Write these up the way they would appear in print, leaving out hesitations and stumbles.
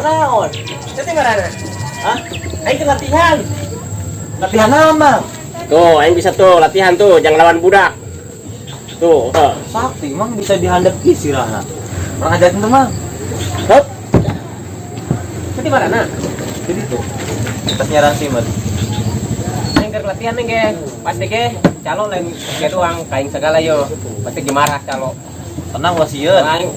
naon? Teh ngaranna. Hah? Aing teh latihan. Latihan naon, Mang? Tuh, aing bisa tuh latihan tuh, jangan lawan budak. Tuh, heh. Sakti, Mang bisa dihandap ki sirahna. Urang ajarin tuh, Mang. Hop. Teh ngaranna. Jadi tuh. Tas nyarang simet. Aing keur latihan nih ge. Pasti ge calo lain ge doang, kaing segala yo. Pasti ge marah calo. Tenang ulah sieun. Aing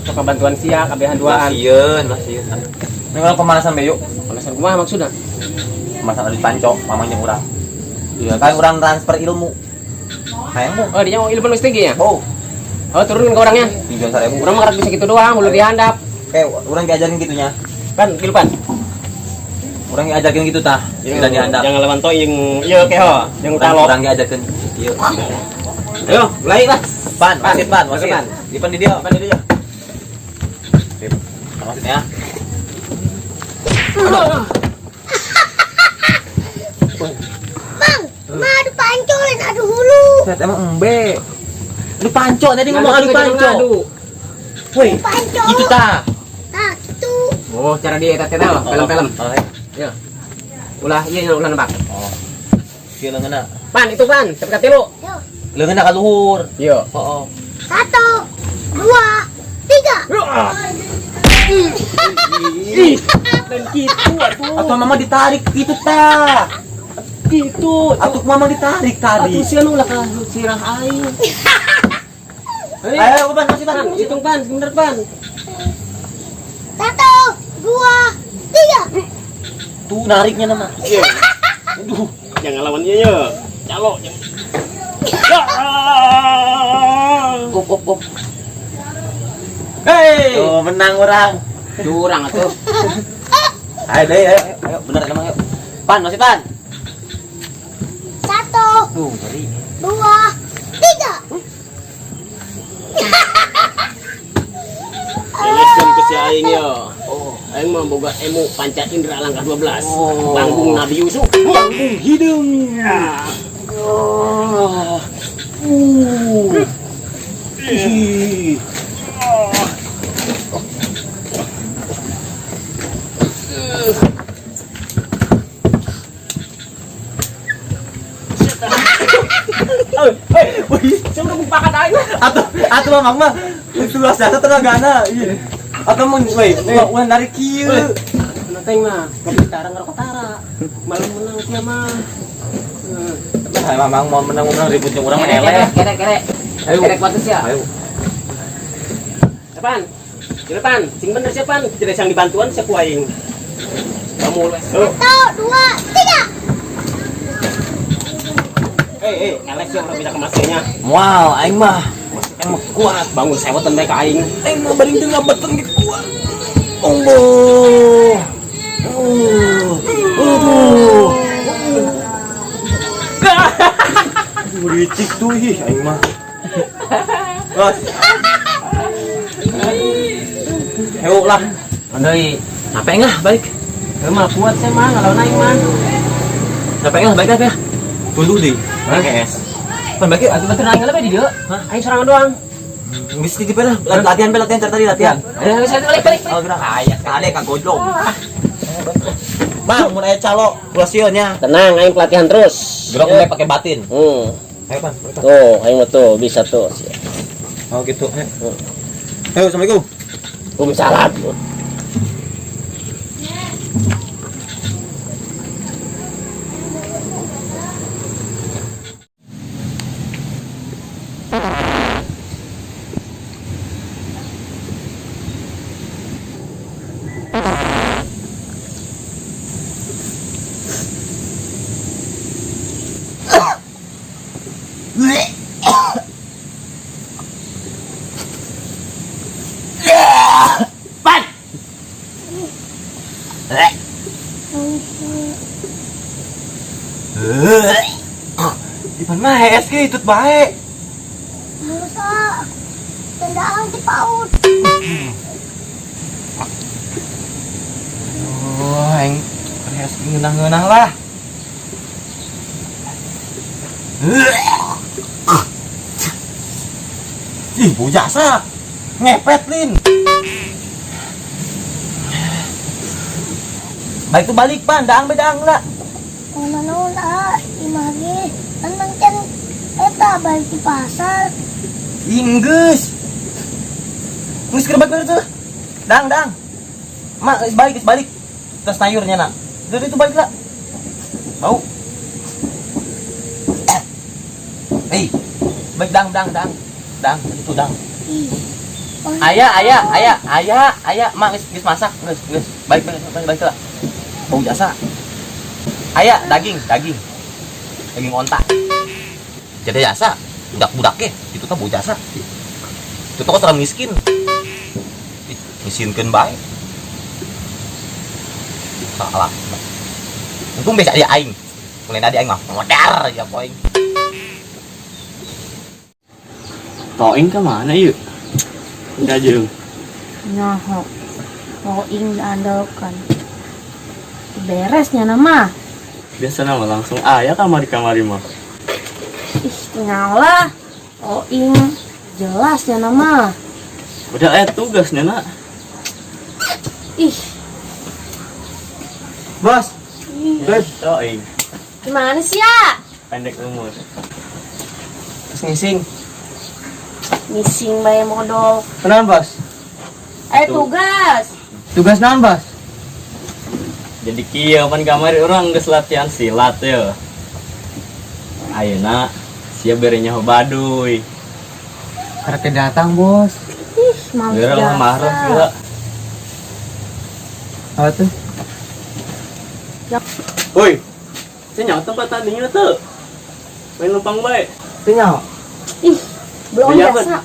sok bantuan sia kabehan Ulah duaan. sieun, ulah sieun. Ini orang pemanasan be yuk. Pemanasan kumaha maksudna? Pemanasan adu panco, mamang jeung urang. Iya, Kan urang transfer ilmu. Hayang bu. Oh, dia mau ilmu geus tinggi ya? Oh, Oh, turunin ke orangnya. pinjam 1000. Urang mah karek bisa gitu doang, ulah dihandap. Kayak urang diajarin gitunya. Pan, gitu pan. Urang diajarkeun gitu tah. Tidak dihandap. Jangan lawan toing. Iya, keho. Yang Urang talo. urang diajarkeun. Ieu. Ayo, mulai lah. Pan, wasit pan, wasit. Pan. Dipan di dia. Pan di dia. Sip. Wasitnya. Bang, mah adu panco lain adu hulu. Set emang embe. Adu panco tadi ngomong adu panco. Woi, Panco. itu tah. Nah, gitu. Oh, cara dia eta teh tah, film-film. Oh, eh. Iya. Ulah iya ulah nebak. Oh. Kieu leungeunna. Pan, itu pan, cepet tilu. Yo. Leungeunna ka luhur. Iya. Oh, oh. 1, 2, 3. Ih, dan gitu atuh. Atau mama ditarik gitu tah. Gitu. Atau mama ditarik tadi. Atuh sia nu ulah ka sirah aing. Ayo, pan, masih pan. Pan, hitung pan, bener pan. 1, 2, 3. Tuh nariknya nama. Iya. Aduh. Jangan lawan dia ya. Calo, jangan. Op, op, op. Hey, tuh menang orang. Curang atuh. Ayo deh, ayo, ayo, bener emang ayo. Pan, masih pan. 1, Tuh, ngeri. 2, 3. Eleskeun ku si aing yo. Oh. Aing mah boga emu panca indera langkah 12. Oh. Panggung Nabi Yusuf. Panggung hidung. Oh. Ih. Wih, Siapa udah bumpakan aing? Atau mamang mah luas jasa tenagana. Iya. Atau mun weh, ulah narik kieu. Penting mah, kepitara ngerokok tara. Malah menang sia mah. Nah, mamang mau menang ribut jeung urang mah eleh. Kerek, kerek. Ayo. Kerek kuat sia. Ayo. Depan. Di depan, sing bener siapa? Tidak yang dibantuan siapa aing. Kamu les. 1, 2, 3. Eh, eleh sih orang bisa kemasnya. Moal aing mah. Aing mah kuat. Bangun sewotan bae ka aing. Aing mah bari teu ngabeten ge kuat. Allah. Oh. Aduh. Aduh, licik tuh ih aing mah. Bos. Ayo lah. Andai, Capek lah balik. Heuh mah kuat saya mah ngalawan aing mah. Capek lah balik lah ya. Tunduh deh. Hah? KS. Pan balik yuk. Atuh batur aing lebih di dieu. Hah? Aing sorangan doang. Geus titip lah. Latihan be latihan tadi latihan. Ayo, ayo, balik, balik. Oh, gerak. Aya, Kade ka gojlong. Bang, mun aya calo, ulah sieun nya. Tenang, aing pelatihan terus. Gerak mulai pakai batin. Ayo, Pan. Balik, Pan. Tuh, aing mah tuh bisa tuh. Oh gitu. Ayo. Ayo, Assalamualaikum. Waalaikumsalam. Pan. Ipan mah hees ge itut bae. Musa, tendaan di PAUD. Oh, aing hees ngeunah-ngeunah lah. Ih, bau jasa. Ngepet, Lin. Balik tuh balik, Pan. Daang be daang lah. Mana naon ah, imah ge. Kan mang can eta balik di pasar. Inggeus. Geus keur balik tuh. Daang, daang. Mak, geus balik, geus balik. Terus nayurnya nak. Udah itu balik lah. Bau. Hei, balik dang, dang, dang. Dang, itu dang. Ih. Ayah, ayah, ayah, ayah, ayah, mak geus geus masak, geus, geus. Balik, balik, balik, balik lah. Bau jasa. Ayah, daging, daging. Daging onta. Jadi jasa, budak-budak ge, itu tah bau jasa. Itu teh orang miskin. Ih, miskinkeun bae. Salah. Untung biasa dia aing. Mulai tadi aing mah modar ya poing. Toing kemana yuk? Udah jeung. Nyaho. Toing diandalkan. Beresnya nama. Biasa nama langsung aya kamari-kamari mah. Ih, nyala. Toing jelasnya nama. Udah tugasnya nak. Ih, Bos, Good. Toing. gimana sih ya? Pendek umur. terus ngising. Missing bae modal. Kenapa, Bos? Tugas. Tugas naon, Bos? Jadi kieu pan kamari urang geus latihan silat ya. Ayeuna sia bere nyaho baduy. Karek datang, Bos. Ih, males Geura lah marah jasa. gila. Apa tuh? Ya. Woi. Sia nyaho tempat tadinya tuh. Main lempang bae. Itu nyaho. Ih, belum Bejakeun. jasa.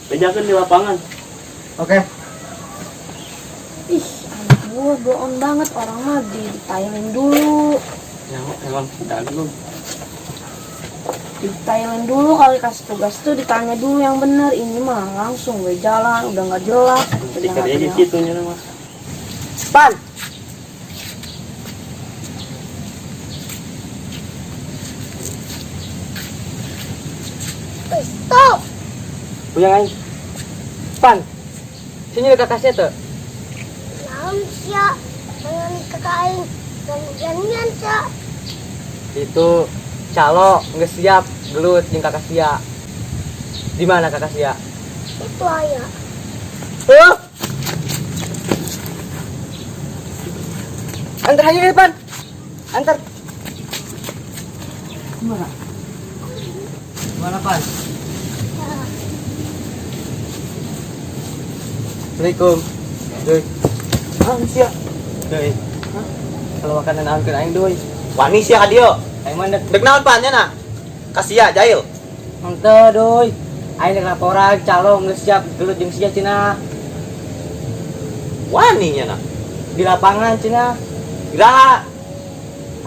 Bejakeun di lapangan. Oke. Ih, anak gue bohong banget orang mah di Thailand dulu. Nyaho emang dago. Di Thailand dulu kali kasih tugas tuh ditanya dulu yang bener. Ini mah langsung gue jalan udah nggak jelas. Udah Tikar nggak aja kenal. gitu nya mah. Pan. Stop. Puyang aing. Pan. Sini ada kakaknya tuh. Naon sia? Dengan kakak aing dan jaminan sia. Itu calo nggak siap gelut jeung kakak sia. Di mana kakak sia? Itu ayah. Oh. Antar aja deh, Pan. Antar. Gimana? Gimana, Pan? Assalamualaikum. Doi. Ah, sia. Doi. Hah? Kalau makanan naon keur aing, Doi. Wani sia ka dieu. Aing mah dek Dek naon pan nya na? Kasia jail. henteu, Doi. Aing dek laporan calo geus siap gelut jeung sia cenah. Wani nya na. Di lapangan cenah. Iraha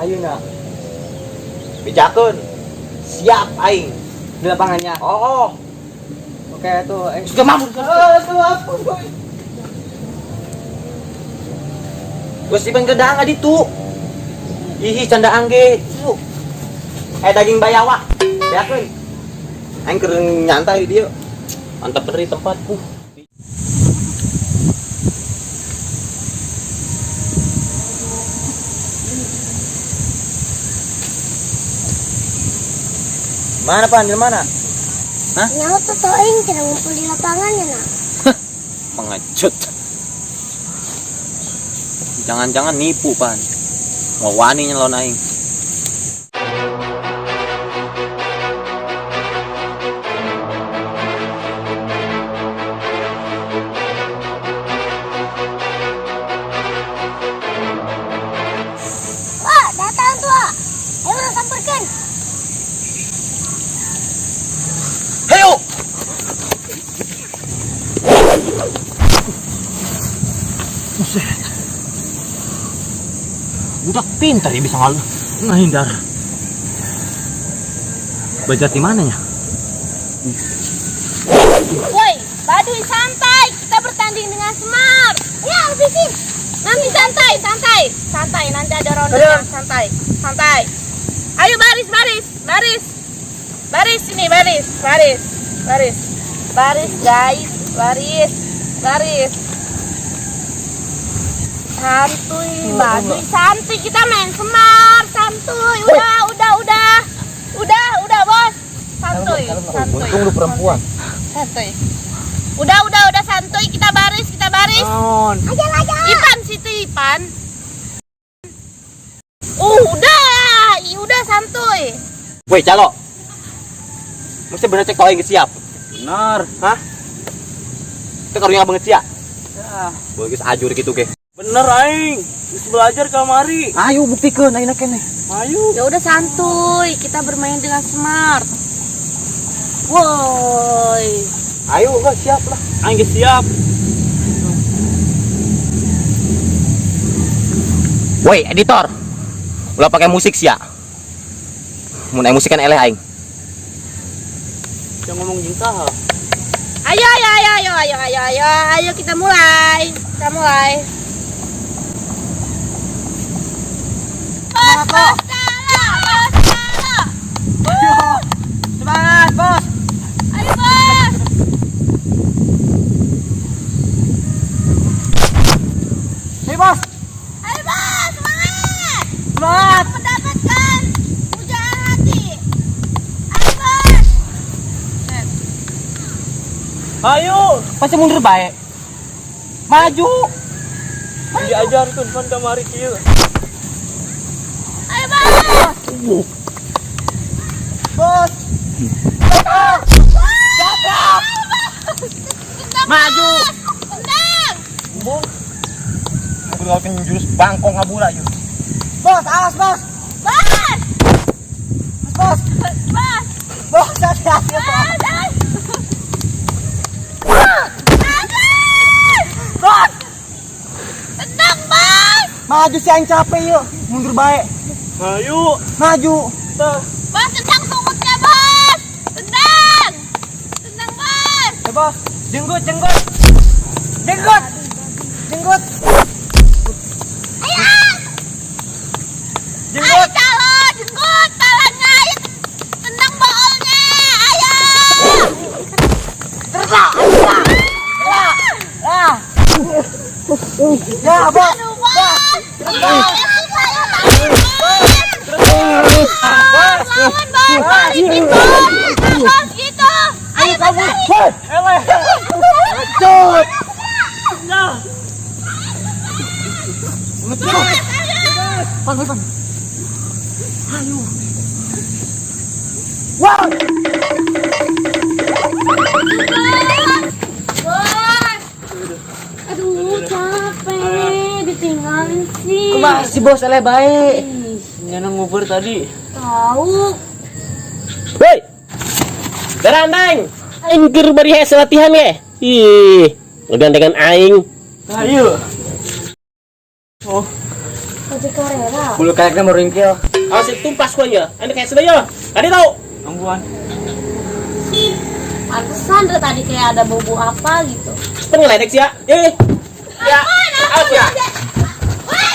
Ayeuna bejakeun. Siap aing. di lapangannya. Oh, oh. Oke, tuh aing Sudah mampu. Ah, tuh apa, Doi? Geus dipen ke daang ditu. Ih, canda angge. Tuh. Daging bayawak. Beakeun. Aing keur nyantai di dieu. Mantap bener di tempat. Mana Pan? Di mana? Hah? Nyaho tuh toing cenah ngumpul di lapangan ya nak. Pengecut. Jangan-jangan nipu, Pan. Mau wani nyelon aing. Wah, datang tuh. Ah. Ayo urang samperkeun. Hayo. Buset. Budak pintar ya bisa ngehindar. Belajar di mana ya? Woi, Baduy santai. Kita bertanding dengan smart. Ya, habisin. Nanti santai, santai, santai. Nanti ada ronde santai, santai. Ayo baris, baris, baris, baris sini, baris, baris, baris, baris, guys, baris, baris. Santuy, baduy, santuy, kita main smart, santuy. Udah, udah, udah. Udah, bos. Santuy, santuy. Untung lu perempuan. Santuy. Udah, santuy, kita baris, kita baris. Naon? Ipan situ Ipan. Udah, ih, udah santuy. Woi, calo. Mesti bener cek aing geus siap. Benar. Hah? Itu karunya banget sia. Ya. Boy geus ajur gitu ge. Bener aing. Geus belajar kamari. Ayo buktikeun ayeuna keneh. Ayo. Ya udah santuy, kita bermain dengan smart. Woi. Ayo gua siap lah. Aing geus siap. Woi, editor. Ulah pakai musik sia. Mun aya musik kan eleh aing. Yang ngomong jeung saha? Ayo, ayo, ayo, ayo, ayo, ayo, ayo, ayo kita mulai. Kita mulai. Bos, bos, calo, bos, calo. Semangat, Bos. Ayo, bos. Hei, Bos. Ayo, bos, semangat. Semangat. Mendapatkan pujaan hati. Ayo, bos. Ayo. Pasti mundur bae. Maju. Diajarkeun pan kamari kieu. Ayo, bos. Bos. Tendang, Maju. bos. Tendang. Bung. Aku ngeluarin jurus bangkong ngabura yuk. Bos, awas, Bos. Bos. Bos. Bos. Bos, hati-hati, Bos. Bos. Bos. Tendang, bos. Maju sih aing capek yuk. Mundur bae. Ayo. Maju. Tah. Bos, tendang pungutnya, bos. Tendang. Tendang, bos. Eh, Bos. Jenggot, jenggot. Jenggot. Jenggot. Ayo. Ayo, Jenggot. calo, jenggot, palanya, ayo tendang bolnya, ayo. Ah. Ya, Bos. Aduh, bos. Ayo, bos. Lawan, bos, balikin, bos. Nah, bos, gitu. Ayo, Kamu. bos. Hei. Eleh. Cut. Nah. Bos, ayo. Pan, pan. Ayo. Wah. Bos. Aduh, capek. Ditinggalin sih. Kumaha si bos eleh bae. Ih, Nyana nguber tadi. tahu. Woi. Darandang. Aing keur bari hese latihan ye. Ih, ngegandengan aing. Ayo. Oh, Ojek karera. Bulu kayaknya mau ringkil. Awas itu tumpas gua nya. Aing kayak sedaya. Tadi tau. tungguan. Pantesan dari tadi kayak ada bau apa gitu. Cepet ngeledek sih ya. Eh. Ya. Awas ya. Woi!